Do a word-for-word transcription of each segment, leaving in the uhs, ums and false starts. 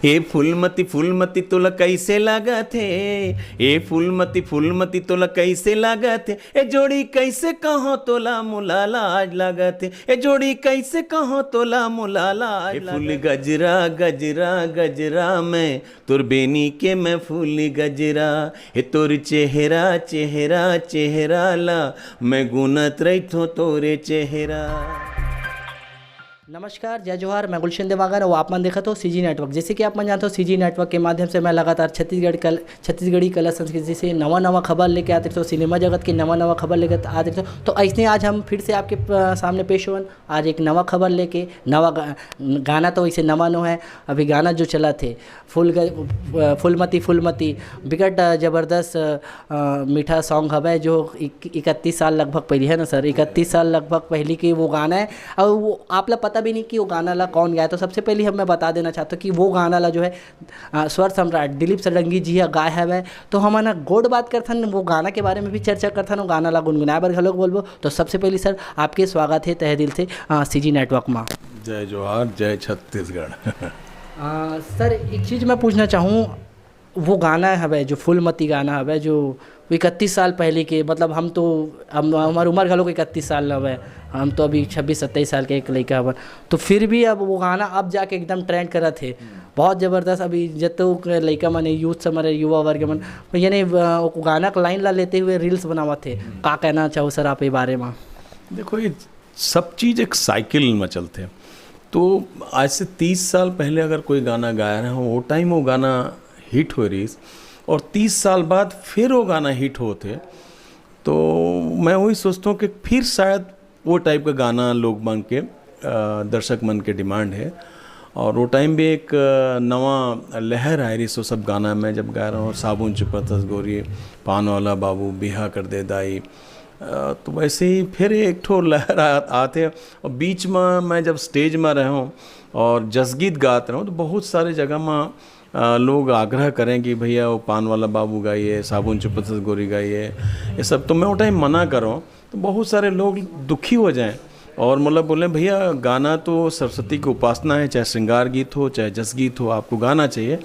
ए फूलमती, फूलमती तोला कैसे लागत हे? ए फूलमती, फूलमती तोला कैसे लागत हे? ए जोड़ी कैसे कहो तोला मोला लाज लागत हे? ए जोड़ी कैसे कहो तोला मोला लाज ए फूल लागत हे? गजरा, गजरा, गजरा, मैं तोर बेनी के मैं फूल गजरा। ए तोर चेहरा, चेहरा, चेहरा ला मैं गुनत रहिथों तोरे चेहरा। नमस्कार, जय जोहार, मैं गुलशन देवांगन और आप मन देखत हो सीजी नेटवर्क। जैसे कि आप मन जानते हो, सीजी नेटवर्क के माध्यम से मैं लगातार छत्तीसगढ़ कल-, छत्तीसगढ़ी कला संस्कृति से नवा नवा खबर लेके आते रहता हूँ, सिनेमा जगत के नवा नवा खबर लेके आते रहता हूँ। तो ऐसे आज हम फिर से आपके, अ, सामने पेश होवन। आज एक नवा खबर लेके, नवा गा-, गाना तो वैसे नवा नो है, अभी गाना जो चला थे फूल ग-, अ, फूलमती फूलमती, बिकट, अ, जबरदस्त, अ, अ, मीठा सॉन्ग हवय, जो इक-, इकतीस साल लगभग पहिली, है ना सर, इकतीस साल लगभग पहिली के वो गाना है। और वो आप ला पता भी नहीं कि वो गाना ला कौन गाया। तो सबसे पहले हम, मैं बता देना चाहता हूँ कि वो गाना ला जो है, अ, स्वर सम्राट दिलीप षडंगी जी ह गाय हवय। तो हमन ह गोठ बात करथन, वो गाना के बारे में भी चर्चा करथन, वो गाना ला गुनगुनाए बर घलोक बोलबो। तो सबसे पहले सर, आपके स्वागत है तहे दिल से, अ, सीजी नेटवर्क मा। जय जोहार, जय छत्तीसगढ़। अ, सर, एक चीज मैं पूछना चाहूँ, वो गाना हवय, जो फूलमती गाना हवय, जो वो इकतीस साल पहले के, मतलब, हम तो, हम, हमार उम्र घलो इकतीस साल हवय, हम तो अभी छब्बीस सत्ताईस साल के एक लइका हवन, तो फिर भी अब वो गाना अब जाके एकदम ट्रेंड करत हे, बहुत जबरदस्त। अभी जतो के लइका मन, यूथ मन, युवा वर्ग मन, यानी, अ, वो गाना के लाइन ला लेते हुए रील्स बनावत हे। का कहना चाहो सर आप ये बारे में? देखो, ये सब चीज एक साइकिल में चलते हैं। तो आज से तीस साल पहले अगर कोई गाना गाया रहा, वो टाइम वो गाना हिट हो रही, और तीस साल बाद फिर वो गाना हिट होते, तो मैं वही सोचता हूँ कि फिर शायद वो टाइप का गाना लोग मांग के, अ, दर्शक मन के डिमांड है। और वो टाइम भी एक, अ, नवा लहर आए रही, सो सब गाना मैं जब गा रहा हूँ, साबुन चुपतस गोरी, पान वाला बाबू, बिहा कर दे दाई, अ, तो वैसे ही फिर एक ठो लहर आ-, आते। और बीच में मैं जब स्टेज में रहा हूँ और जसगीत गात रहा हूँ, तो बहुत सारे जगह में, अ, लोग आग्रह करें कि भैया, वो पान वाला बाबू गाइए, साबुन चुपतस गोरी गाइए, ये सब। तो मैं वो टाइम मना करूँ, तो बहुत सारे लोग दुखी हो जाएं और मतलब बोलें, "भैया, गाना तो सरस्वती की उपासना है, चाहे श्रृंगार गीत हो, चाहे जस गीत हो, आपको गाना चाहिए।"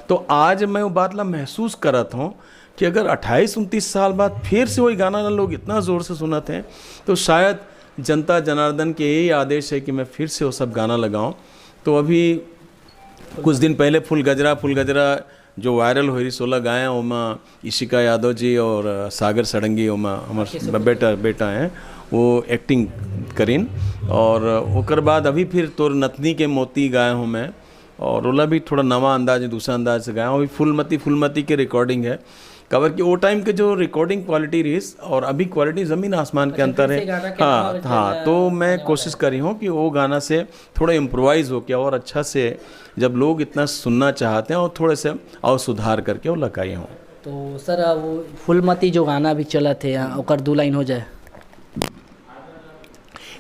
तो आज मैं वो बात ला महसूस करत हूँ कि अगर अट्ठाईस उनतीस साल बाद फिर से वही गाना ला लोग इतना ज़ोर से सुनत हैं, तो शायद जनता जनार्दन के यही आदेश है कि मैं फिर से वो सब गाना लगाऊं। तो अभी कुछ दिन पहले फूल गजरा, फूल गजरा जो वायरल हो रही, सोलह गाय, ओमा इशिका यादव जी और, अ, सागर षडंगी, ओमा हमर बेटा, बेटा हैं, वो एक्टिंग करीन। और ओकर बाद अभी फिर तोर नथनी के मोती गाए हूँ मैं, और ओला भी थोड़ा नवा अंदाज, दूसरा अंदाज से गाया हूँ। अभी फूलमती, फूलमती के रिकॉर्डिंग है, काबर कि वो टाइम के जो रिकॉर्डिंग क्वालिटी रहीस और अभी क्वालिटी जमीन आसमान के अच्छा, अंतर फिर है। से गाना के हाँ, नवा हाँ, विचार तो मैं आने वाला कोशिश है। करी हूँ कि वो गाना से थोड़ा इम्प्रोवाइज होके और अच्छा से, जब लोग इतना सुनना चाहते हैं, और थोड़े से और सुधार करके वो लगाई हूँ। तो सर, वो फूलमती जो गाना अभी चलत है, ओकर दू लाइन हो जाए।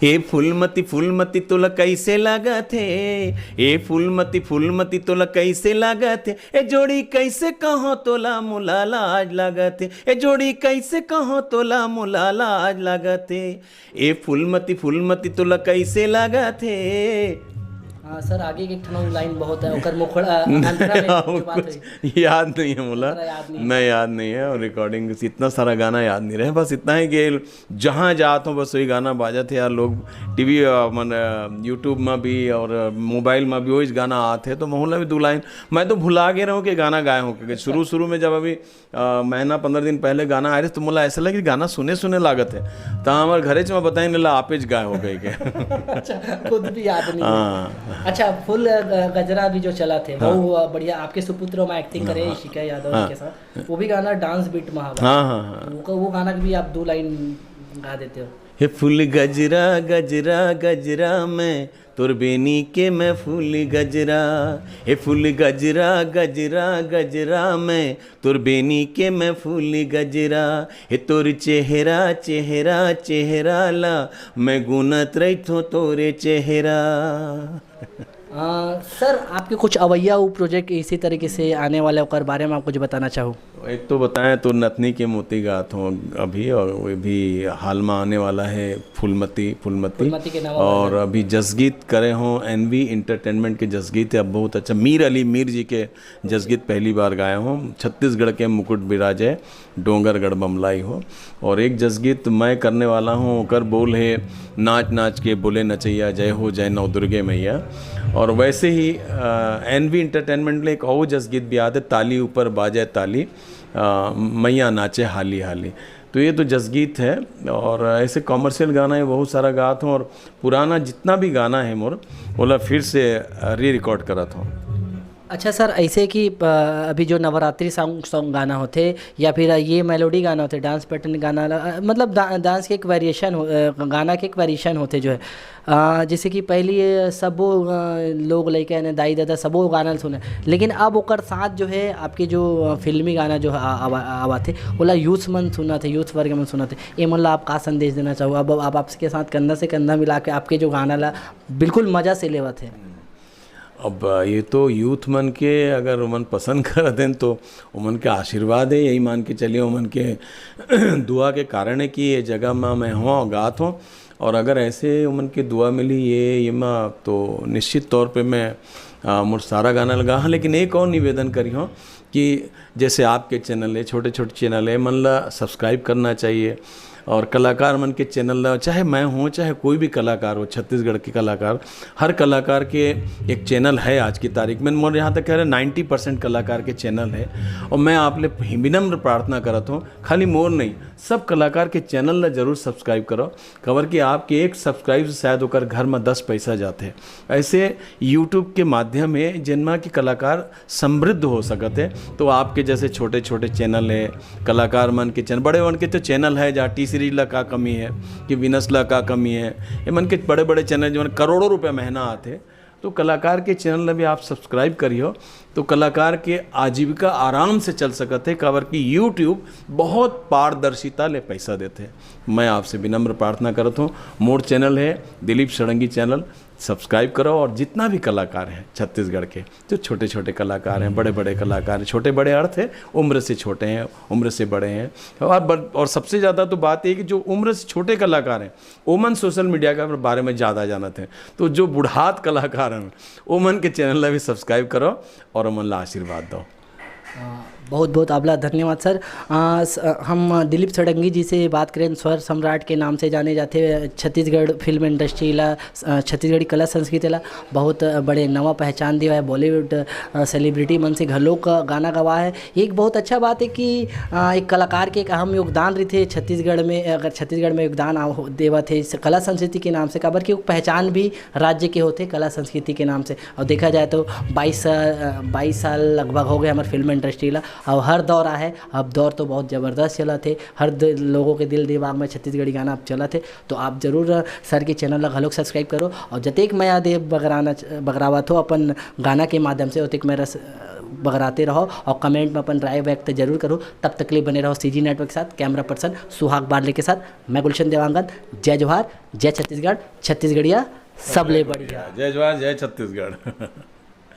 ए फूलमती, फूलमती तोला कैसे लागत हे? ए फूलमती, फूलमती तोला कैसे लागत हे? ए जोड़ी कैसे कहो तोला मोला लाज लागत हे? ए जोड़ी कैसे कहो तोला मोला लाज लागत हे? ए फूलमती, फूलमती तोला कैसे लागत हे? हाँ सर, आगे के एक ठन लाइन बहुत है, ओकर मुखड़ा अंतरा में हाँ, वो जो बात कुछ हुई। याद नहीं है मोला। अंतरा याद नहीं है। मैं याद नहीं है, और रिकॉर्डिंग से इतना सारा गाना याद नहीं रहे। बस इतना है कि जहाँ जात हूँ, बस वही गाना बाजत है यार। लोग टीवी, अ, मन, अ, YouTube में भी और, अ, मोबाइल में भी वही गाना आत है, तो मोहल्ला में दो लाइन मैं तो भुला गए रहूँ कि गाना गाए हूँ, क्योंकि शुरू शुरू में जब अभी, अ, महीना पंद्रह दिन पहले गाना आए रहे, तो मोला ऐसा लगे कि गाना सुने सुने लागत है, तो हमारे घरे च में बताए नहीं ला, आपेज गाए हो गए के। अच्छा, खुद भी याद नहीं है। हाँ। अच्छा, फूल, अ, गजरा भी जो चला थे, हाँ। वो, अ, बढ़िया, आपके सुपुत्र में एक्टिंग हाँ, करे हाँ। इशिका यादव हाँ। के साथ, वो भी गाना डांस बीट में हवा। हाँ, हाँ, हाँ। वो, वो गाना भी आप दो लाइन गा देते हो। हे फूल गजरा, गजरा, गजरा, मैं तोर बेनी के मैं फूल गजरा। हे फूल गजरा, गजरा, गजरा, मैं तोर बेनी के मैं फूल गजरा। हे तोर चेहरा, चेहरा, चेहरा ला मैं गुनत रहिथों तोरे चेहरा। अ, सर, आपके कुछ अवैया वो प्रोजेक्ट इसी तरीके से आने वाले, ओकर बारे में आप कुछ बताना चाहो? एक तो बताएं तो नथनी के मोती गात हों अभी, और वो भी हाल में आने वाला है फूलमती, फूलमती। फूलमती के नवा और version। अभी जसगीत करे हों, एनवी एंटरटेनमेंट के जसगीत है, अब बहुत अच्छा, मीर अली मीर जी के जसगीत पहली बार गाए हों, छत्तीसगढ़ के मुकुट बिराजे डोंगरगढ़ बमलाई हो। और एक जसगीत मैं करने वाला हूँ, ओकर बोल है, नाच नाच के बोले नचैया, जय हो जय नवदुर्गे मैया। और वैसे ही एनवी एंटरटेनमेंट ले एक और जसगीत भी आते, ताली ऊपर बाजे ताली, अ, मैया नाचे हाली हाली। तो ये तो जसगीत है। और ऐसे कमर्शियल गाना है, बहुत सारा गात हूँ, और पुराना जितना भी गाना है मोर, ओला फिर से री रिकॉर्ड करत हूँ। अच्छा सर, ऐसे कि अ, अभी जो नवरात्रि सॉन्ग सॉन्ग गाना होते, या फिर ये मेलोडी गाना होते, डांस पैटर्न गाना ला, अ, मतलब डा-, डांस के एक वेरिएशन हो, अ, गाना के एक वेरिएशन होते जो है, अ, जैसे कि पहले ये सबो अ, लोग लइके ने दाई दादा सबो गाना ल सुने, लेकिन अब ओकर साथ जो है आपके जो अ, फिल्मी गाना जो आ- आवा- आवा थे, ओला यूथ मन सुना थे, यूथ वर्ग मन सुना थे। ये मन ला आप का संदेश देना चाहो? अब आप आपके साथ कंधा से कंधा मिला के आपके जो गाना ला बिल्कुल मजा से लेवत है। अब ये तो यूथ मन के, अगर ओमन पसंद करत हैं तो ओमन के आशीर्वाद है, यही मान के चलिए, ओमन के दुआ के कारण है कि ये जगह में मैं हूँ, गात हूँ। और अगर ऐसे ओमन के दुआ मिली ये ये में, तो निश्चित तौर पे मैं आ, मोर सारा गाना लगा हाँ। लेकिन एक और निवेदन करी हूँ कि जैसे आपके चैनल है, छोटे छोटे चैनल है, मन ला सब्सक्राइब करना चाहिए। और कलाकार मन के चैनल ला, चाहे मैं हूँ, चाहे कोई भी कलाकार हो, छत्तीसगढ़ के कलाकार, हर कलाकार के एक चैनल है आज की तारीख में। मोर यहाँ तक कह रहे नाइन्टी परसेंट कलाकार के चैनल है। और मैं आप ले विनम्र प्रार्थना करत हूँ, खाली मोर नहीं, सब कलाकार के चैनल ला जरूर सब्सक्राइब करो। काबर कि आपके एक सब्सक्राइब से शायद ओकर घर में दस पैसा जाते। ऐसे यूट्यूब के माध्यम है जिनमा के कलाकार समृद्ध हो सकत है। तो आपके जैसे छोटे छोटे चैनल है, कलाकार मन के चैनल, बड़े मन के तो चैनल है, जहाँ टी सीरीज ला का कमी है, कि विनस ला का कमी है, ये मन के बड़े बड़े चैनल जो करोड़ों रुपया महीना आते, तो कलाकार के चैनल ला भी आप सब्सक्राइब करियो, तो कलाकार के आजीविका आराम से चल सकत है। काबर कि यूट्यूब बहुत पारदर्शिता ले पैसा देते। मैं आपसे विनम्र प्रार्थना करत हूँ, मोर चैनल है दिलीप षडंगी चैनल, सब्सक्राइब करो। और जितना भी कलाकार हैं छत्तीसगढ़ के, जो छोटे छोटे कलाकार हैं, बड़े बड़े कलाकार हैं, छोटे बड़े अर्थ है, उम्र से छोटे हैं, उम्र से बड़े हैं, और बर-, और सबसे ज़्यादा तो बात ये कि जो उम्र से छोटे कलाकार हैं, ओमन सोशल मीडिया के बारे में ज़्यादा जानत हैं। तो जो बुढ़ात कलाकार हैं, ओमन के चैनल ला भी सब्सक्राइब करो और ओमन ला आशीर्वाद दो। अ, बहुत बहुत आबला धन्यवाद सर। अ, स-, अ, हम दिलीप षडंगी जी से बात करें, स्वर सम्राट के नाम से जाने जाते हैं छत्तीसगढ़ फिल्म इंडस्ट्री ला, अ, छत्तीसगढ़ी कला संस्कृति ला। बहुत, अ, बड़े नवा पहचान दिया है बॉलीवुड, अ, सेलिब्रिटी मन से घलो का गाना गवा है। एक बहुत अच्छा बात है कि, अ, एक कलाकार के एक अहम योगदान रहिथे छत्तीसगढ़ में, अगर छत्तीसगढ़ में योगदान आ-, हो-, देवत है इस कला संस्कृति के नाम से, काबर कि वो पहचान भी राज्य के होते कला संस्कृति के नाम से। और देखा जाए तो बाईस साल, अ, बाईस साल लगभग हो गए हमारे फिल्म इंडस्ट्री ला, और हर दौर आहे, अब दौर तो बहुत ज़बरदस्त चलत है, हर द-, लोगों के दिल दिमाग में छत्तीसगढ़ी गाना अब चलत है। तो आप जरूर, अ, सर के चैनल ला घलोक सब्सक्राइब करो, और जतेक मया देव बगराना च-, बगरावत हो अपन गाना के माध्यम से, ओतेक मया रस, अ, बगराते रहो, और कमेंट में अपन राय व्यक्त जरूर करो। तब तक ले बने रहो सीजी नेटवर्क के साथ, कैमरा पर्सन सुहाग बारले के साथ, मैं गुलशन देवांगन। जय जोहार, जय छत्तीसगढ़, छत्तीसगढ़िया सबले बढ़िया। जय जोहार, जय छत्तीसगढ़।